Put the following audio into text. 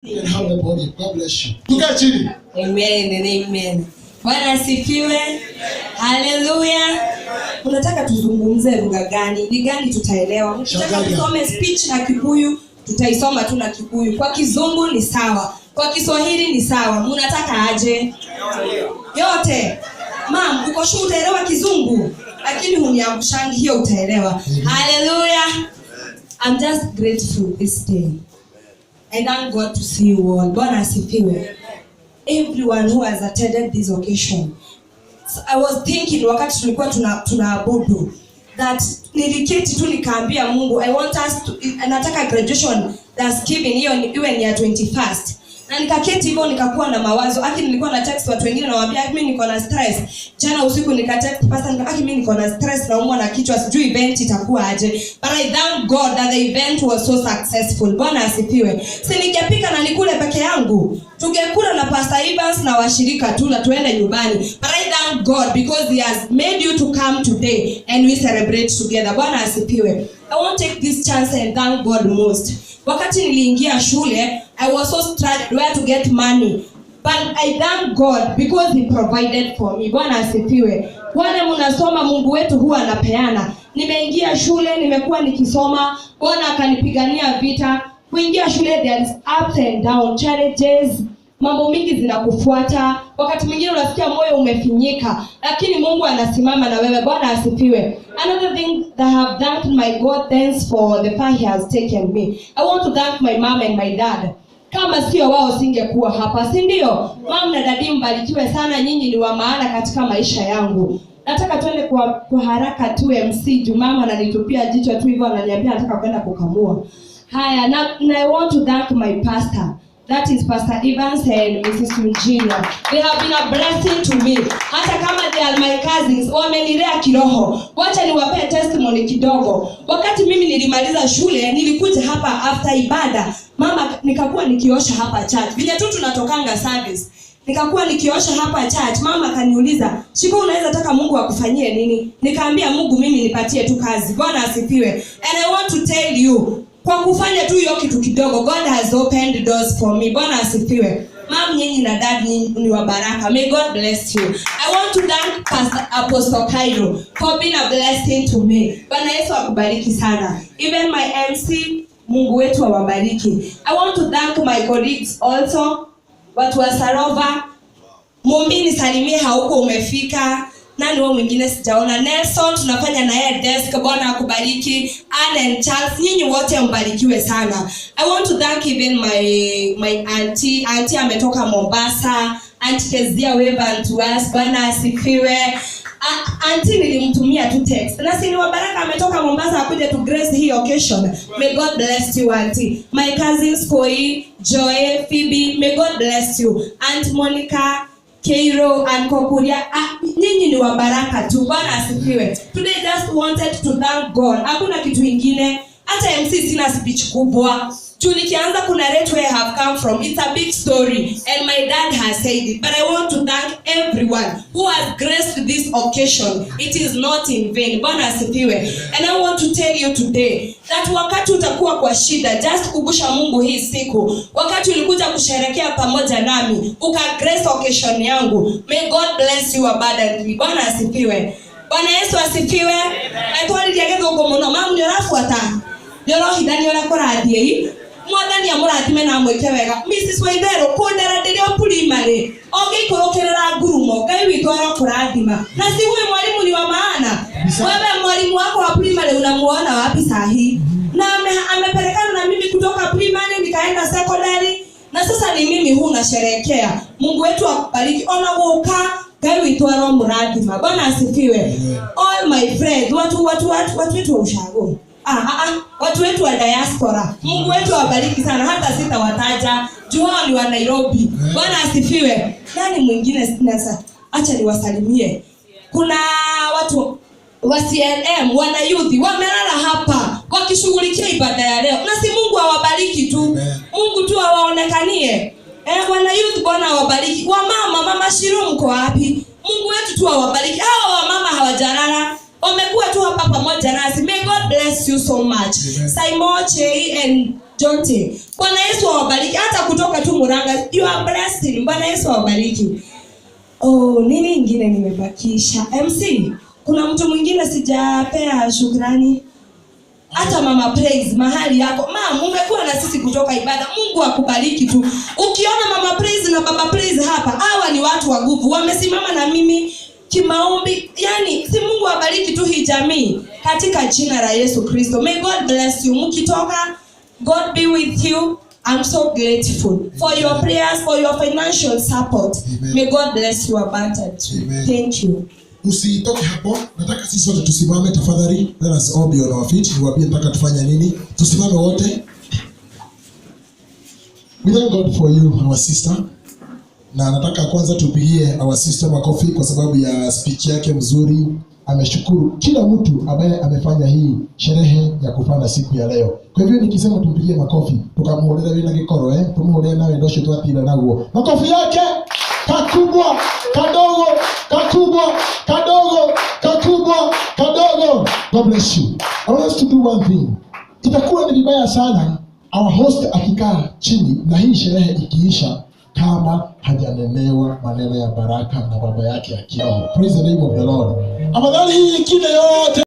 And have the body. God bless you. Tukae chini. Amen and amen. Bwana asifiwe. Haleluya. Unataka tuzungumze lugha gani? Ni gani tutaelewa? Mkitaka Shanganya. Tusome speech na Kikuyu, tutaisoma tu na Kikuyu. Kwa Kizungu ni sawa. Kwa Kiswahili ni sawa. Mnataka aje? Yote. Mam, uko sure utaelewa Kizungu? Lakini huniangushangi hiyo utaelewa. Haleluya. I'm just grateful this day. I thank God to see you all. Bwana asifiwe. Everyone who has attended this occasion. So I was thinking wakati tulikuwa tunaabudu that niliketi tu nikaambia Mungu, I want us to, nataka graduation Thanksgiving hiyo iwe ni ya 21st. Na nikaketi hivyo nikakuwa na mawazo. Aki nilikuwa na text watu wengine, nawaambia, "Mimi niko na stress." Jana usiku nika text pastor nika, "Aki mimi niko na stress, naumwa na kichwa, sijui event itakuwa aje." But I thank God that the event was so successful. Bwana asifiwe. Si ningepika na nikule peke yangu. Tungekula na Pastor Evans na washirika tu na tuende nyumbani. But I thank God because he has made you to come today and we celebrate together. Bwana asifiwe. I want to take this chance and thank God most. Wakati niliingia shule, I was so stressed where to get money. But I thank God because he provided for me. Bwana asifiwe. Wale mnasoma, Mungu wetu huwa anapeana. Nimeingia shule, nimekuwa nikisoma, Bwana akanipigania vita. Kuingia shule there is ups and down, challenges, mambo mingi zinakufuata. Wakati mwingine unasikia moyo umefinyika, lakini Mungu anasimama na wewe. Bwana asifiwe. Another thing that I have thanked my God, thanks for the far he has taken me. I want to thank my mom and my dad. Kama sio wao singekuwa hapa, si ndio? Mom na daddy, mbarikiwe sana, nyinyi ni wa maana katika maisha yangu. Nataka tuende kwa haraka tu, MC, juu mama ananitupia jicho tu hivyo, ananiambia nataka kwenda kukamua. Haya, na I want to thank my pastor. That is Pastor Evans and Mrs. Eugenia. They have been a blessing to me. Hata kama they are my cousins, wamenilea kiroho. Wacha niwapee testimony kidogo. Wakati mimi nilimaliza shule, nilikuja hapa after ibada. Mama, nikakuwa nikiosha hapa church. Vile tu tunatokanga service. Nikakuwa nikiosha hapa church, mama akaniuliza, "Shiko, unaweza taka Mungu akufanyie nini?" Nikaambia Mungu, "Mimi nipatie tu kazi." Bwana asifiwe. And I want to tell you, kwa kufanya tu hiyo kitu kidogo, God has opened doors for me. Bwana asifiwe. Mam, nyinyi na dad, nyinyi ni wa baraka. May God bless you. I want to thank Pastor Apostle Cairo for being a blessing to me. Bwana Yesu akubariki sana. Even my MC, Mungu wetu awabariki. I want to thank my colleagues also, watu wa Sarova. Mumbi, nisalimie, hauko umefika. Nani wao mwingine sijaona? Nelson, tunafanya na yeye desk. Bwana akubariki. Ann and Charles, nyinyi wote mbarikiwe sana. I want to thank even my auntie. Auntie ametoka Mombasa. Auntie Kezia, wave unto us. Bwana asifiwe. Auntie nilimtumia tu text na si ni wa baraka, ametoka Mombasa akuja to grace hii occasion. May God bless you, auntie. My cousins Koi, Joy, Phoebe, may God bless you. Aunt Monica, Keiro and Kokuria, ah, nyinyi ni wa baraka tu. Bwana asifiwe. Today just wanted to thank God. Hakuna kitu ingine. Hata MC sina speech kubwa. Juu nikianza kunarrate where I have come from, it's a big story and my dad has said it. But I want to thank everyone who has graced this occasion. It is not in vain. Bwana asifiwe. And I want to tell you today that wakati utakuwa kwa shida, just kumbusha Mungu hii siku. Wakati ulikuja kusherekea pamoja nami, uka grace occasion yangu. May God bless you abundantly. Bwana asifiwe. Bwana Yesu asifiwe. Etwariria gĩthũngũ mũno. Mamu, nĩ ũrabuata? Nĩ ũrohithania ũrĩa kũrathiĩ? Mwathani amũrathime na amwĩke wega. Mrs. Waitherũ, kũndera ndĩrĩ o primary ũngĩikũrũkĩrĩra ngurumo, Ngai witũ arokũrathima. Na si huyu mwalimu ni wa maana? Wewe mwalimu wako wa primary unamuona wapi sahi? Na amepelekana na mimi kutoka primary nikaenda secondary na sasa ni mimi huu nasherehekea. Mungu wetu akubariki. Ona gũka, Ngai witũ aromũrathima. Bwana asifiwe. All my friends, watu wetu wa ushago, ah, ah, ah, watu wetu wa diaspora, Mungu wetu awabariki sana. Hata sitawataja juu hao ni wa Nairobi. Bwana asifiwe. Nani mwingine? Sasa acha niwasalimie. Kuna watu wa CLM, wana youth wamelala hapa wakishughulikia ibada ya leo, na si Mungu awabariki tu? Amen. Mungu tu awaonekanie. Eh, wana youth, Bwana awabariki. Wamama, mama Shiru, mko wapi? Mungu wetu tu awabariki. Hawa wamama hawajalala, wamekuwa tu hapa pamoja nasi. May God bless you so much. Amen. Simon Chei and Jonte. Bwana Yesu awabariki. Hata kutoka tu Murang'a, you are blessed. Bwana Yesu awabariki. Oh, nini ingine nimebakisha? MC, kuna mtu mwingine sijapea shukrani. Hata Mama Praise mahali yako. Mam, umekuwa na sisi kutoka ibada. Mungu akubariki tu. Ukiona Mama Praise na Baba Praise hapa, hawa ni watu wa nguvu. Wamesimama na mimi kimaombi. Yani, si Mungu abariki tu hii jamii katika jina la Yesu Kristo. May God bless you. Mkitoka, God be with you. I'm so grateful for your prayers, for your financial support. Amen. May God bless you abundantly. Amen. Thank you. Usitoke hapo, nataka sisi sote tusimame tafadhali. Let us all be on our feet. Niwaambie nataka tufanye nini. Tusimame wote. We thank God for you, our sister. Na nataka kwanza tupigie our sister makofi kwa sababu ya speech yake mzuri. Ameshukuru kila mtu ambaye amefanya hii sherehe ya kupanda siku ya leo. Kwa hivyo nikisema tumpigie makofi, tukamuhurira wina gikoro tumuhurire na wendo ucio twatira naguo. Makofi yake kakubwa, kadogo, kakubwa, kadogo, kakubwa, kadogo. God bless you. I want us to do one thing. Itakuwa ni vibaya sana our host akikaa chini na hii sherehe ikiisha kama hajanenewa maneno ya baraka na baba yake ya kiroho. Praise the name of the Lord. Afadhali hii ingine yote